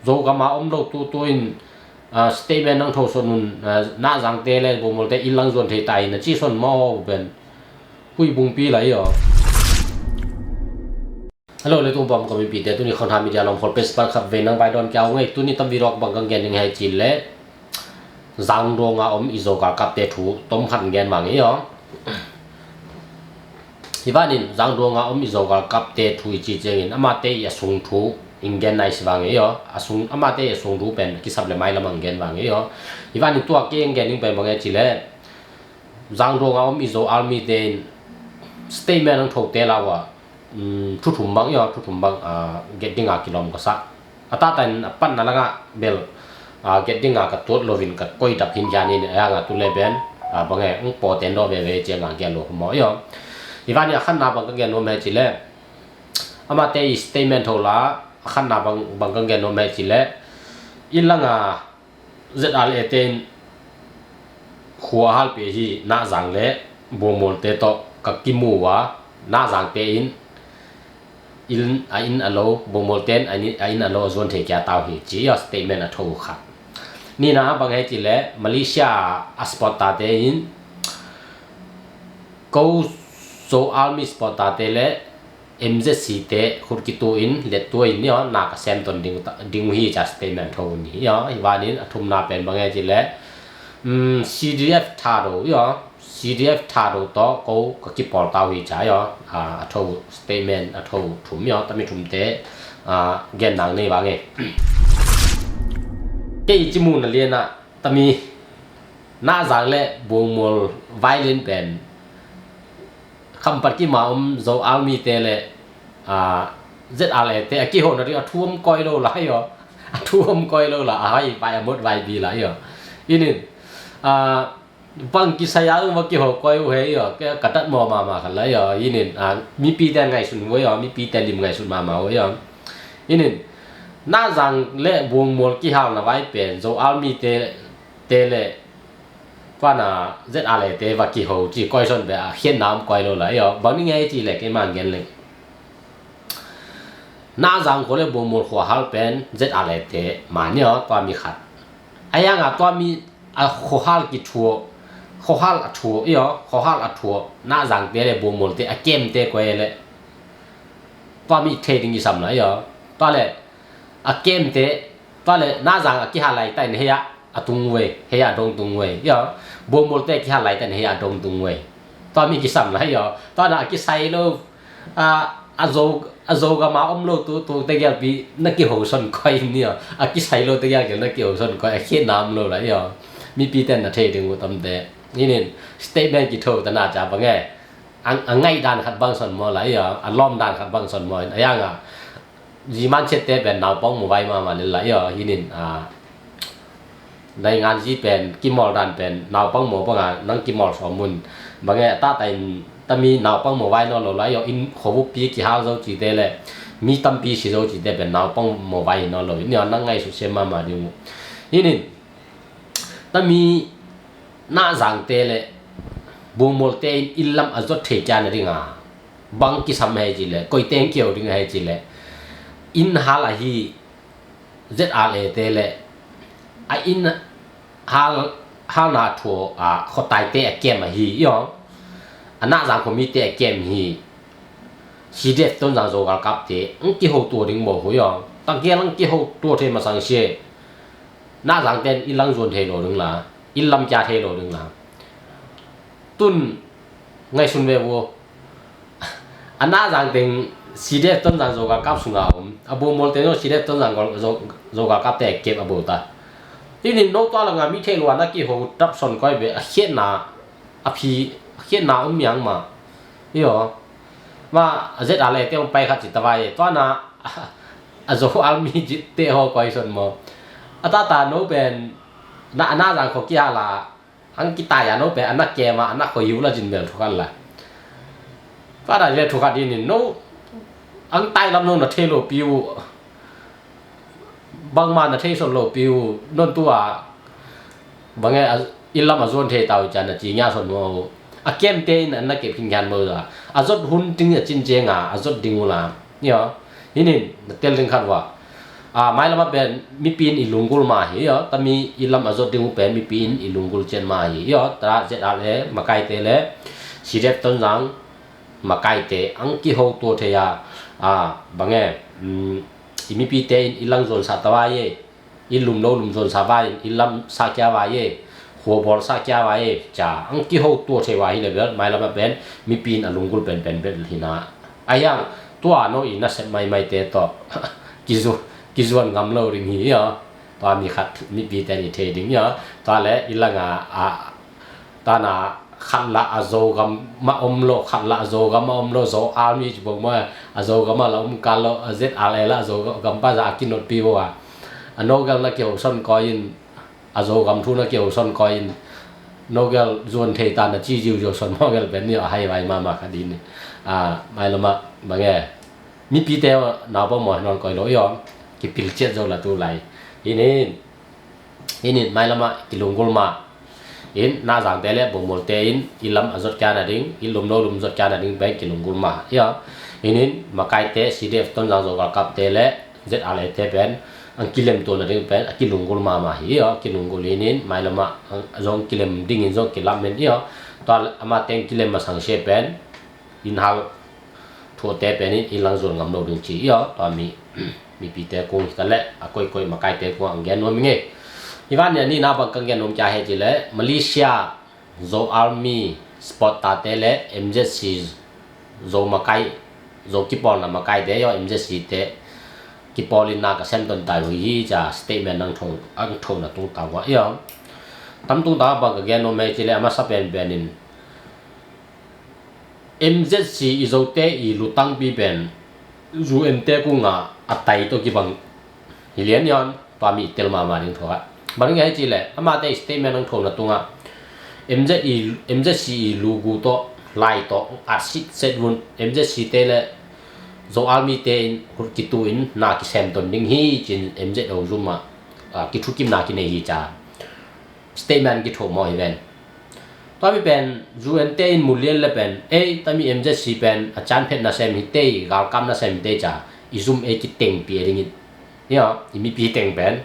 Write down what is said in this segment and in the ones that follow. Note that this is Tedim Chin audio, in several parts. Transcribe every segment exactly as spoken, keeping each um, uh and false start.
Zogam a om lo tutu in, ah, statement nang tho son un, ah, Nazangte le Bungmualte inn lang zuan thei ta hi na ci son maw pen. Hui bungpi lai aw. Hello le tung pam ka mipite, tuni Khonha Media long khol page pan khat vei nang vai dawn kia ngei. Tuni tam video bang kang gen ning hai ci le Zangdong a om i Zo galkapte thu tom khat gen mang i aw. Hi vanin Zangdong a om i Zo galkapte thu i ci ciangin amate i a sung thu in gen nai si vang i aw. A sung, amate i a sung thu pen kisap le mai lamang gen vang i aw. Hi vanin tua ke in gen ning pen bang e ci le Zangdong a om i Zo army te in statement ang tho te lau a, um, thu thum bang i aw, thu thum bang, ah, get ding a kilawm ka sa. A tata in a pan na langa bel, ah, get ding a ka tuat lovin ka koi dap hin kian in a yang a tu le ben, ah, bang e, ang po ten do veve ciang a gen lo maw i aw. Hi vanin a khan na bang ka gen lo me ci le amate i statement tho la, a khan na bang, bang ka gen lo me ci le inn lang a Z R A te in khua halpih hi. Nazang le Bungmualte tawh ka kimu a, Nazangte in inn a, inn a lo, Bungmualte in a inn, a inn a lo a zuan thei kia tau hi ci a statement a tho kha. Nina bang he ci le Malaysia a supporter te in ko Zo army supporter te le M Z C te khut kitu in let tua in ni aw, na ka sem ton ding, ding hi ca statement tho ni aw. Hi vanin a thumna pen bang e ci le, um, C D F Thado i aw, C D F Thado tawh ko ka kipawl tau hi ca i aw. Ah, a tho statement a tho thum i aw, tami thumte, ah, gen nang nei vang e. Kei ci mu na lian a tami Nazang le Bungmual vai lian pen Khampat kim a om Zo army te le, ah, Z R A te a kiho na ding a thu om koi lo lai aw. A thu om koi lo la, a hai vai a mot vai bi lai aw. Inin, ah, bang kisai a um a kiho koi uh he i aw, ka tat maw mama khat lai aw. Inin, ah, mipi te ngaisun uh i aw, mipi te lim ngaisun mama uh i aw. Inin, Nazang le Bungmual kihal na vai pen Zo army te, te le pana Z R A te va kiho ci koi son be a khian na om koi lo lai aw. Bang ni nge ci le kei mang gen leng. Nazang khua le Bungmual khua hal pen Z R A te mani aw, tua mi khat. A yang a tua mi a khua hal ki thuo, khua hal a thuo i aw, khua hal a thuo. Nazangte le Bungmualte a kem te koi le tua mi thei ding i sam lai aw. Tua le a kem te, tua le Nazang a kihal lai ta in hei a a tung vei, hei a dong tung vei i aw. Bungmualte a kihal lai ta in hei a dong tung vei. Tua mi kisam lai aw. Tua na a kisai lo, a, a Zo, a Zogam a om lo tutu te gelpi na kiho son koi ni aw. A kisai lo te gelpi na kiho son koi, a khian na om lo lai aw. Mipi ten na thei ding uh tam te. Inin statement ki tho ta na ca bang e. A, a ngaih dan khat bang son maw lai aw, a lawm dan khat bang son maw in a yang a. Zi man chet te pen naupang maw vai mama le lai aw. Hinin, ah, naingan zi pen kimawl dan pen naupang maw bang a nang kimawl sawm un. Bang e a tata in tami naupang maw vai naw lo lai aw, in khuabupi kihal zo ci te le mi tampi si zo ci te pen naupang maw vai naw lo in ni aw, nang ngaihsut sem mama ding uh. Hinin, tami Nazangte le Bungmualte in inn lam a zuat thei kia na ding a bang kisam he ci le, koi teng kiho ding he ci le, inn hal a hi Z R A te le a inn hal, hal na thuo a khuataite a kem a hi i aw. A Nazang khuamite a kem hi. C D F Tonzang Zo galkapte ang kiho tua ding maw hui aw. Tangkial ang kiho tua thei masang sia. Nazang ten inn lang zuan thei lo ding la, inn lam kia thei lo ding la. Tun ngaihsun ve vo. A Nazang teng C D F Tonzang Zo galkap sunga om. A Bungmual teng Zo C D F Tonzang Zo, Zo galkap te kep a bo ta. Inin no tua langa mi thei lua na kiho tap son koi ve a khiatna, a phi, a khiatna om miang ma. I aw. Ma a Z R A te om pai khat ci ta vai. Tua na a Zo army ci te ho koi son maw. A tata no pen na, a Nazang kho kia la. Ang kitai a no pen a na kem a, a na kho hiu la cin bel thukhat la. Tua da le thukhat inin no. Ang tai lam no na thei lo piu. Bangma na thei son lo piu. Non tua. Bang e a, inn lam a zuan thei tau i cian a ci ngia son maw. A kemte in a na kep khin khian maw za. A zot hun ting a cin ciang a, a zot ding uh la. Ni aw. Hinin na tel ding khat va. a, mailam ah pen mipi in i lunggulh mah hi, aw, tami i lam a zot ding uh pen mipi in i lunggulh ciat mah hi, aw, ta Z R A makaite le C D F Tonzang makaite ang kiho tua thei a, a, bang e, um, i mipite in i lang zuan sa ta vai e, i lum lo lum zuan sa vai in, i lam sa kia vai e, khua bawl sa kia vai e, ca ang kiho tua thei vai hi le bel, mailam ah pen mipi in a lunggulh penpen bel hi na. A hiang tua no i nasep maimaite tawh kizu, kizuan ngam lo ding hi, aw. Tua mi khat mipite in i thei ding, aw. Tua le i lang a, a, ta na khat la a Zogam mah om lo, khat la a Zogam mah om lo, Zo Army ci bok mah a Zogam ah la om kal lo, a Z R A la a Zogam pa za a kinot pi bo a. A no gal na kiho son koi in, a Zogam thu na kiho son koi in, no gal zuan thei ta na ci ziu ziu son mah gal pen ni a hai vai mama kha din. A, mailam ah bang e, mipite nau pa maw non koi lo i om, kipil ciat zo la tu lai. Hi nin, hi nin mailam ah kilunggulh mah. In na zangte le bawngmualte in i lam a zot kia na ding, i lum lo lum zot kia na ding pen kilunggulh mah, aw. Hi nin makaite C D F Tonzang Zo galkapte le Z R A te pen ang kilem tua na ding pen a kilunggulh mahmah hi, aw. Kilunggulh hi nin mailam ah zong kilem ding in zong kilam men, aw. Tua amate ang kilem masang sia pen in hal thuate pen in i lang zuan ngam lo ding ci, aw. Tua mi, mipite kung hi ta le a koikoi makaite kung ang gen nuam i ngei. Hi van ni a ni na bang kang gen nuam kia he ci le Malaysia Zo Army supporter te le M Z C Zo makai, Zo kipawlna makaite, aw, M Z C te kipawl in na ka sem ton tai hui hi ca statement nang tho, ang tho na tung ta ua, aw. Tam tung ta bang ka gen nuam he ci le a masa penpen in M Z C i Zote i lutangpi pen U N te kung a a tai tawh kibang hi lian, aw, tua mi tel mahmah ding tho a. Bang ding he ci le amate statement ang tho na tung a M Z I, M Z C i lugu tawh lai tawh a sit set vun M Z C te le Zo Army te in hut kitu in na kisem ton ding hi cin M Z O zum a, a, kithukimna kinei hi ca statement kitho maw hi ven. Tua mi pen U N te in mulian le pen ei tami M Z C pen a can phet nasem hi tei, galkap nasem hi tei ca i zum ei kitengpi a ding in, aw, i mipi teng pen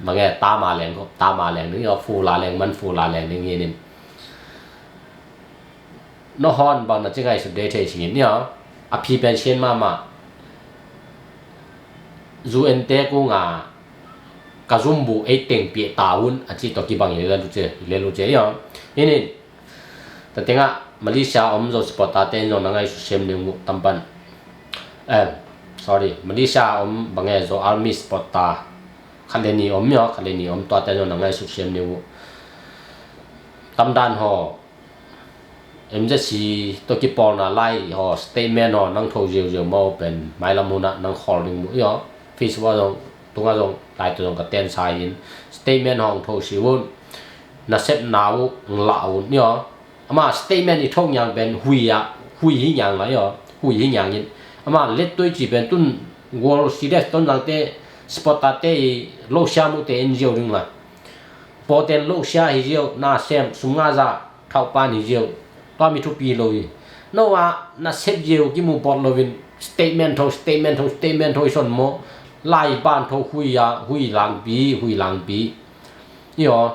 bang e, tama leng, tama leng ding, aw, fula leng man fula leng ding hi nin. No hon bang na ci ngai sut dei thei singin, aw. A phi pen sian mahmah. U N te kung a ka zumbu ei tengpi ta un a ci tawh kibang hi le lu ce, hi le lu ce, aw. Hi nin, ta tengah Malaysia om Zo supporter te in zong na ngai sut siam ding uh tampan. Eh, sorry, Malaysia om bang e, Zo Army supporter khat le ni om, aw, khat le ni om, tuate zong na ngai sut siam ding uh. Tamdan haw M Z C tawh kipawlna lai haw statement haw nang tho ziauziau maw pen mailam hun ah nang khawl ding mu, aw. Facebook ah zong, tungah zong, lai tawh zong ka ten sa in statement haw ang tho si un, nasepna uh ang lah un, aw. Ama statement i tho ngiang pen hui a, hui hi ngiang lai, aw. Hui hi ngiang in ama lettui ci pen tun gual C D F Tonzang te supporter te i lo siam uh te in ziau ding la. Pawten lo sia hi ziau, na sem sum nga za thauh pan hi ziau. Tua mi thupi lo hi. No a na sep ziau kimu bawt lo in statement tho, statement tho, statement tho i son maw. Lai ban tho hui a, hui langpi, hui langpi. Aw,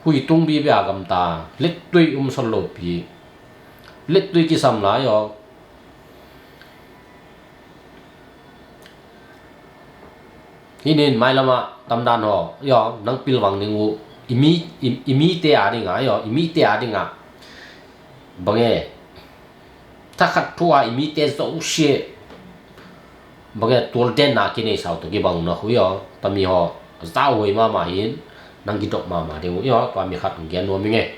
hui tungpi bia gamta. Lettui um son lo pi. Lettui kisam lai, aw. Hi nin mailam ah tamdan haw, aw, nang pilvang ding uh i mi, i, i mite a ding a, aw, i mite a ding a bang e, thakhat thu a i mite zosia bang e, tual denna kinei sau tawh kibang na hui, aw. Tami haw zau hui mahmah hin nang kidop mahmah ding uh, aw. Tua mi khat ang gen nuam i ngei.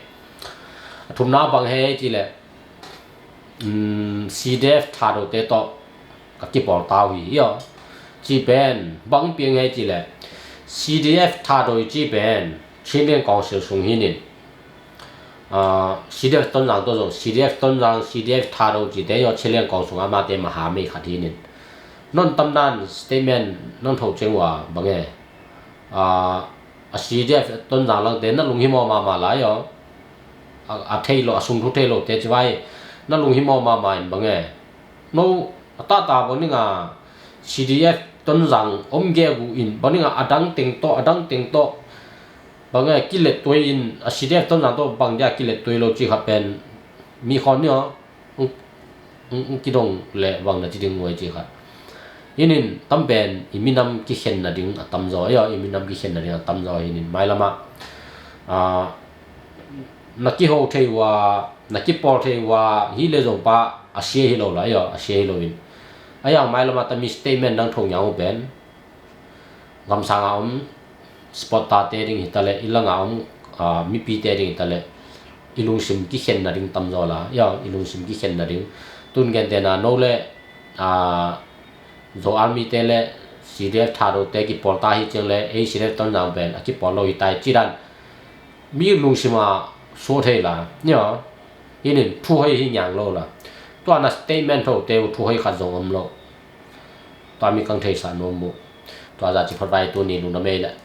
A thumna bang he ci le um, C D F Thado te tawh ka kipawl ta uh hi, aw. Ci pen bang piang he ci le C D F Thado i ci pen Chinland Council sung hi nin, aw, C D F Tonzang tawh zong, C D F Tonzang, C D F Thado ci te, aw, Chinland Council sung amate maha mei khat hi nin. Non tamdan statement nang tho ceng uh a bang e, aw, a C D F Tonzang langte na lunghimawh mahmah lai, aw. A, a thei lo, a sung thu thei lo te ci vai na lunghimawh mahmah in bang e. No a tata bang ding a C D F Tonzang om gegu in bang dingah a dang teng tawh, a dang teng tawh bang a kilet tuai in, a C D F Tonzang tawh bang dia kilet tuai lo ci kha pen mi khon ni aw, ung, ung, ung kidong le bang na ci ding uai ci kha. Hinin tam pen i minam kikhen nading a tamzaw, ayo, i minam kikhen nading a tamzaw hinin mailamah a, na kiho thei ua, na kipawl thei ua hi le zong pa a sia hi lo la, ayo, a sia hi lo in. Ayang mailamah tami statement dang thong yang uh pen gamsanga om sport tate ding hitaleh, i langa om a, mipite ding hitaleh, i lungsim kikhen nading tamzaw la, ayo, i lungsim kikhen nading. Tun gentena no le a, Zo Army te le C D F Thado te kipawl ta hi ciang le, ei C D F Tonzang pen a kipawl lo hi tai ci dan mi lungsima suah thei la, ayo. Hinin thu hoi hi ngiang lo la. Tua na statement tho te uh thu hoi khat zong om lo. Tua mi kang thei sa nuam uh. Tua za ci phot vai tuni lungdam ei le.